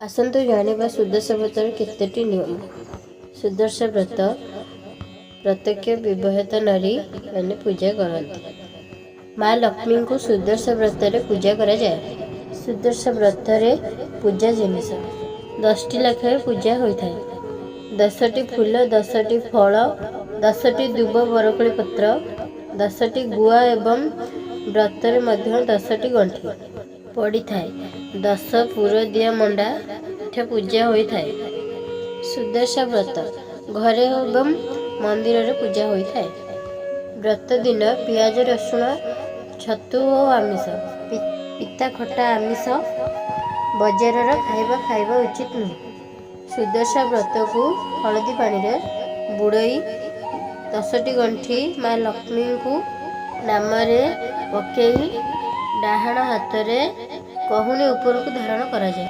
ଆସନ୍ତୁ ଜାଣିବା ସୁଦଶା ବ୍ରତର କେତୋଟି ନିୟମ। ସୁଦଶା ବ୍ରତ ପ୍ରତ୍ୟେକ ବିବାହିତ ନାରୀ ମାନେ ପୂଜା କରନ୍ତି। ମା ଲକ୍ଷ୍ମୀଙ୍କୁ ସୁଦଶା ବ୍ରତରେ ପୂଜା କରାଯାଏ। ସୁଦଶା ବ୍ରତରେ ପୂଜା ଜିନିଷ 10ଟି ଲେଖାଏଁ ପୂଜା ହୋଇଥାଏ। 10ଟି ଫୁଲ, 10ଟି ଫଳ, 10ଟି ଦୁବ ବରକୋଳି ପତ୍ର, 10ଟି ଗୁଆ ଏବଂ ବ୍ରତରେ ମଧ୍ୟ 10ଟି ଗଣ୍ଠି ପଡ଼ିଥାଏ। 10 ପୁର ଦିଆ ମଣ୍ଡା ପିଠା ପୂଜା ହୋଇଥାଏ। ସୁଦଶା ବ୍ରତ ଘରେ ଏବଂ ମନ୍ଦିରରେ ପୂଜା ହୋଇଥାଏ। ବ୍ରତ ଦିନ ପିଆଜ, ରସୁଣ, ଛତୁ ଓ ଆମିଷ, ପିତା, ଖଟା, ଆମିଷ, ବଜାରର ଖାଇବା ଖାଇବା ଉଚିତ ନୁହେଁ। ସୁଦଶା ବ୍ରତକୁ ହଳଦୀ ପାଣିରେ ବୁଡ଼େଇ 10ଟି ଗଣ୍ଠି ମା ଲକ୍ଷ୍ମୀଙ୍କୁ ନାମରେ ପକେଇ ଡାହାଣ ହାତରେ କହୁଣି ଉପରକୁ ଧାରଣ କରାଯାଏ।